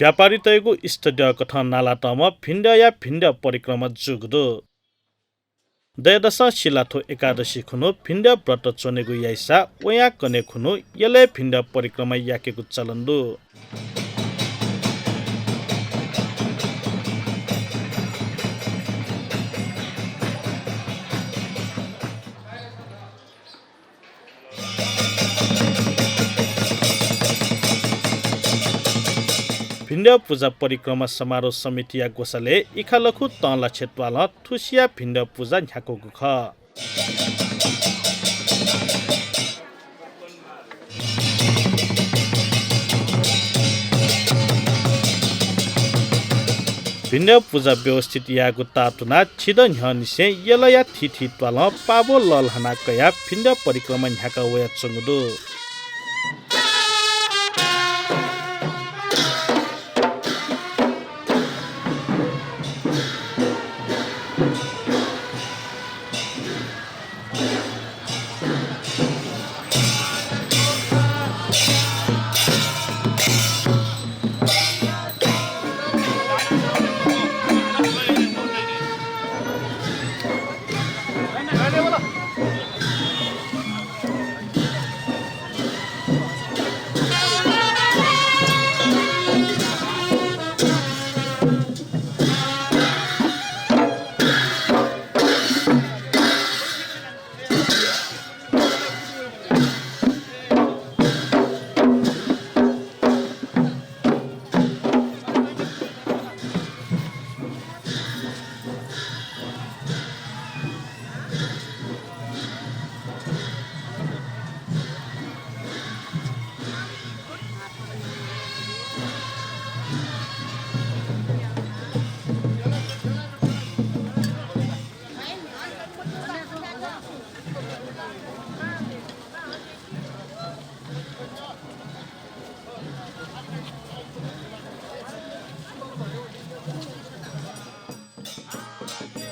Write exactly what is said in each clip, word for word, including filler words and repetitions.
व्यापारीतय्गु इष्टद्यः कथं नालातःम्ह भिंद्यःया भिंद्यः परिक्रमा जूगु दु। दँय्दसं सिलाथ्व एकादशी खुन्हु भिंद्यः व्रत च्वनेगु याइसा वयां कन्हय् खुन्हु यलय् भिंद्यः परिक्रमा याकेगु चलन दु। भिंद्यः पुजा परिक्रमा समारोह समितिया ग्वसालय् इखालखु तंलाछ्य त्वालं थुसिया भिंद्यः पुजा न्ह्याकूगु खः। भिंद्यः पुजा व्यवस्थित यायेगु तातुनाः झिदँ न्ह्यःनिसें यलया थीथी त्वालं पाबः लःल्हाना कयाः भिंद्यः परिक्रमा न्ह्याका वयाच्वंगु दु।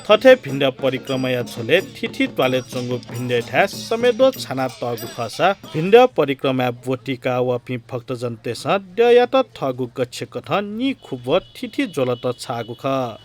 थथे भिंद्यः परिक्रमाया झ्वलय् थीथी त्वालय् च्वंगु भिंद्यःथाय् समेद्वः छाना तःगु खःसा भिंद्यः परिक्रमाय् ब्वति काः वःपिं भक्तजनतय्सं द्यःयात थःगु गच्छेकथं निखुब्वः थीथी ज्वलत छाःगु खः।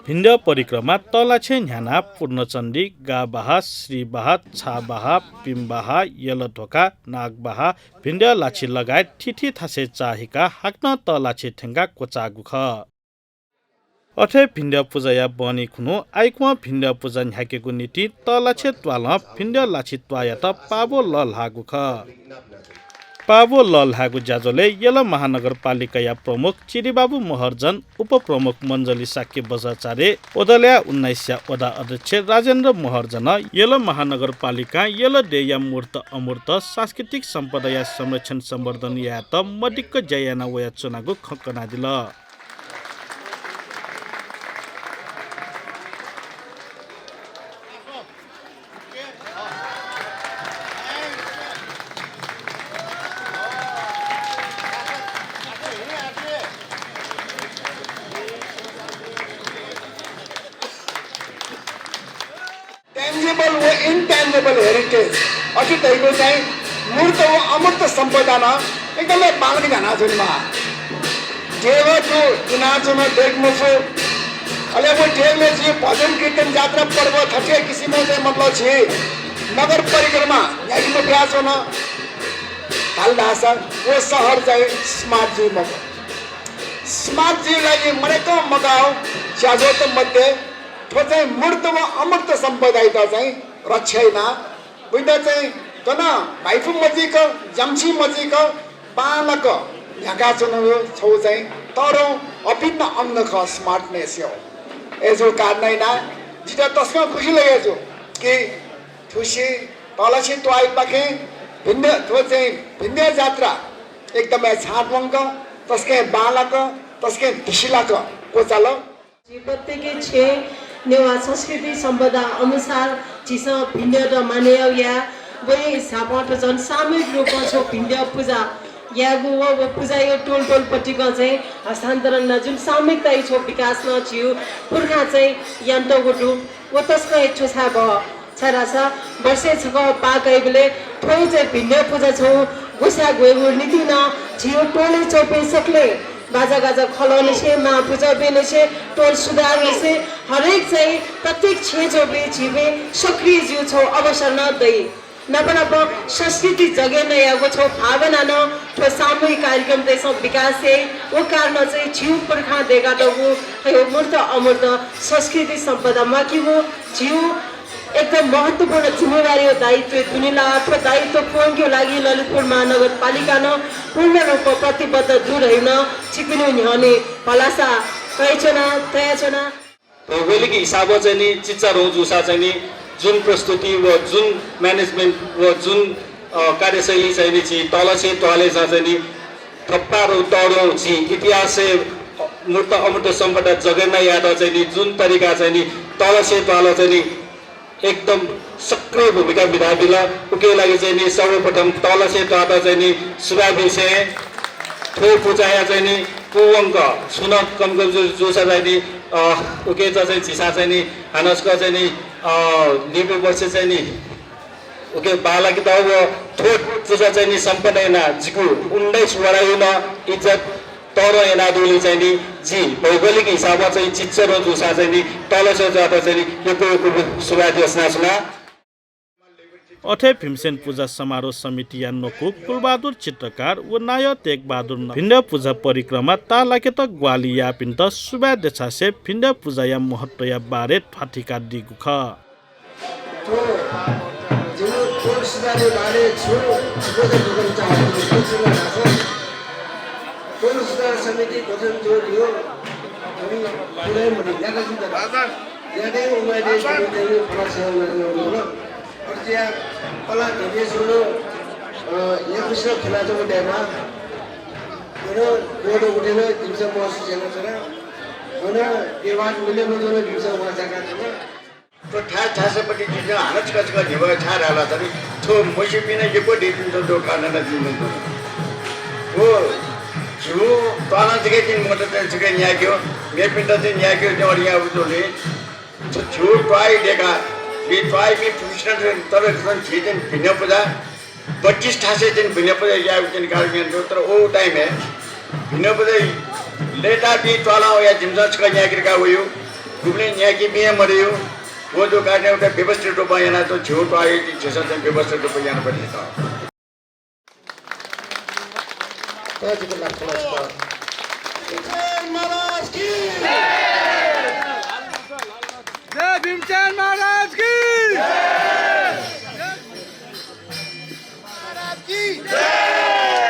भिंद्यः परिक्रमा तःलाछ्यं न्ह्यानाः पूर्णचण्डी, गाःबाहाः, श्रीबाहाः, छाःबाहाः, पिम्बाहाः, यलध्वखा, नागबाहाः, भिंद्यः लाछि लगायत थीथी थासय् चाःहिकाः हाकनं तःलाछ्य थ्यंकाः क्वचाःगु खः। अथे भिंद्यः पुजाया बहनी खुन्हु आइक्वं भिंद्यः पुजा न्ह्याकेगु निंतिं तःलाछ्य त्वालं भिंद्यः लाछि त्वाःयात पाबः लःल्हाःगु खः। पाः व लःल्हायेगु ज्याझ्वलय् यल महानगरपालिकाया प्रमुख चिरिबाबु महर्जन, उपप्रमुख मञ्जली शाक्य बज्राचार्य, ओदलया उन्नाइसया वडा अध्यक्ष राजेन्द्र महर्जनं यल महानगरपालिकां यल देय्‌या मूर्त अमूर्त सांस्कृतिक सम्पदाया संरक्षण सम्वर्धन यायेत मदिक्क ज्या याना वयाच्वनागु खँ कनादिल। Tangible व intangible heritage अथे धइगु चाहिँ मूर्त व अमूर्त सम्पदा नं एकदमै बांलाक न्ह्यानाच्वनेमाः। देगः दु, इनाच्वन, देगः मफु। अले व देगलय् झी भजन कीर्तन जात्रा पर्व थथे किसिमं चाहिँ मतलब झी नगर परिक्रमा न्ह्याके मफयाच्वन धाल धाःसा व शहर चाहिँ smart जुइ मखु। Smart जुइगु लागि मदय्‌कं मगाः ज्याझ्वःत मध्ये थ्व चाहिँ मूर्त व अमूर्त सम्पदायात चाहिँ रक्षा यानाः वइत चाहिँ गन भाइपु मजुइक, ज्यामछि मजुइक बांलाक न्ह्याकाच्वनागु छगू चाहिँ तःधंगु अभिन्न अंग खः smartness यो। अय्‌जूगु कारणं यानाः जितः तसकं खुसी लगे जू कि थुसी तःलाछेँ त्वाःयापाखें भिंद्यः, थ्व चाहिँ भिंद्यः जात्रा एकदमै छाँटवंक, तसकं बांलाक, तसकं धिसिलाक क्वचाल। झी प्रत्येक छेँ नेवाः संस्कृति सम्पदा अनुसार झीसं भिंद्यःत मानय् याः। वया हिसाबं थ्व झन सामूहिक रूपं छगू भिंद्यः पुजा यायेगु व, व पुजाया टोल टोल पतिकं चाहिँ हस्तान्तरण यानाः जुन सामूहिकताया छगू विकास नं झीगु पुर्खां चाहिँ यानातःगु दु। व तसकं हे च्वछाये बहः। छाय्‌धाःसा वर्षय् छकः पाः काइबलय् थ्व हे चाहिँ भिंद्यः पुजा छगू ग्वसाय् ग्वयेगु निंतिं नं झीगु टोलय् च्वंपिं सकलें बाजागाजा खलःनिसें, मां पुजापिंनिसें, टोल सुधारनिसें हरेक चाहिँ प्रत्येक छेँय् च्वंपिं झीपिं सक्रिय जुइगु छगू अवसर नं दइ। नाप नाप संस्कृति जगेर्ना यायेगु छगू भावना नं थ्व सामूहिक कार्यक्रमतय्‌सं विकास याइ। व कारणं चाहिँ झीगु पुर्खां दय्‌कातःगु थ्व मूर्त अमूर्त संस्कृति सम्पदा म्वाकेगु झीगु एकदम महत्त्वपूर्ण जिम्मेवारी व दायित्वय् दुने लाः। थ्व दायित्व पूवंकेगु लागि ललितपुर महानगरपालिका नं पूर्ण रूपं प्रतिबद्ध दु धइगु नं छिकपिनिगु न्ह्यःने भलसा कयाच्वना, तयाच्वना। भौगोलिक हिसाबं चाहिँ नि चिच्चाधंगु जूसा चाहिँ नि जुन प्रस्तुति व जुन management व जुन, अ, कार्यशैली चाहिँ नि झी तःलाछेँ त्वालय् चाहिँ नि थपाय् तःधंगु झी इतिहासय् मूर्त अमूर्त सम्पदा जगेर्ना यायेत चाहिँ नि जुन तरिका चाहिँ नि तःलाछेँ त्वालं चाहिँ नि एकदम सक्रिय भूमिका बिताबिल। उकिया लागि चाहिँ नि सर्वप्रथम तःलाछेँ त्वाःत चाहिँ नि सुभाय् बिसें थ्व पुजाया चाहिँ नि पूवंक छुं नं कमकम जू, जूसा चाहिँ नि, अ, उकिया चाहिँ झीसं चाहिँ नि हानं छकः चाहिँ नि, अ, लिपा वर्ष चाहिँ नि उकिया बांलाकेत व थ्व पुजा चाहिँ नि सम्पन्न यानाः जिगु उन्नाइस वडाया नं इज्जत तःधं यानादीगुलिं चाहिँ नि जि भौगोलिक हिसाबं चाहिँ चिच्चाधंगु जूसा चाहिँ नि तःलाछेँ त्वाःत चाहिँ नि यक्व यक्व सुभाय् देछानाच्वना। अथे भीमसेन पुजा समारोह समितिया न्वकू कुलबहादुर चित्रकार व नायः टेकबहादुरं भिंद्यः पुजा परिक्रमा ताःलाकेत ग्वाहालि याःपिन्त सुभाय् देछासें भिंद्यः पुजाया महत्त्वया बारे ध्वाथुइकादीगु खः। थ्व जिमि टोल सुधारया बारे छु छिकपिन्त धकाः चाहन्छु। टोल सुधार समिति गठन जूगु धइगु जिमि पुरै मदु। न्याता जिमित न्यातय् उमाय्‌तय् जिमित फलासेवा यानागु दु। अथे जुयाः पलाः धइगु जुल, अ, यक्वसिनं खनाच्वंगु दयेमाः। गन ग्वःदँ उठेन जिमिसं महसुस यानाच्वना। गन देवाः मिले मजून जिमिसं वांछ्वयाकाच्वना। थ्व थाय् थासय्‌पट्टि जिं हानं छकः छकः न्ह्यब्वया छाय् धाःसा नि, थ्व म्हसिपिं नं यक्व दइपिन्त दु, कारणं जिं मन्यं। व झिगू त्वालं जक जिं मत छकः न्यायेकेगु, मेपिन्त जिं न्यायेकेगु ज्या याःगु दु नि। थ्व झिगू त्वाःया दय्‌काः, झी त्वाःयापिं फुक्कसिनं तर झी चाहिँ भिंद्यः पुजा बत्तीस थासय् चाहिँ भिंद्यः पुजा यायेगु चाहिँ कार्यक्रम दु, तर व time-य् भिंद्यः पुजा लय्ताःपिं त्वालं वयाः जिमिसं छकः न्यायेके धकाः वयागु, गुबलें न्यायेकेपिं हे मदयागु। व जूगु कारणं उकियात व्यवस्थित रूपं यानाः थ्व झिगू त्वाःया चाहिँ झीसं चाहिँ व्यवस्थित रूपं यानाः बने। जय भीमसेन महाराज की। जय भीमसेन महाराज की। महाराज की जय।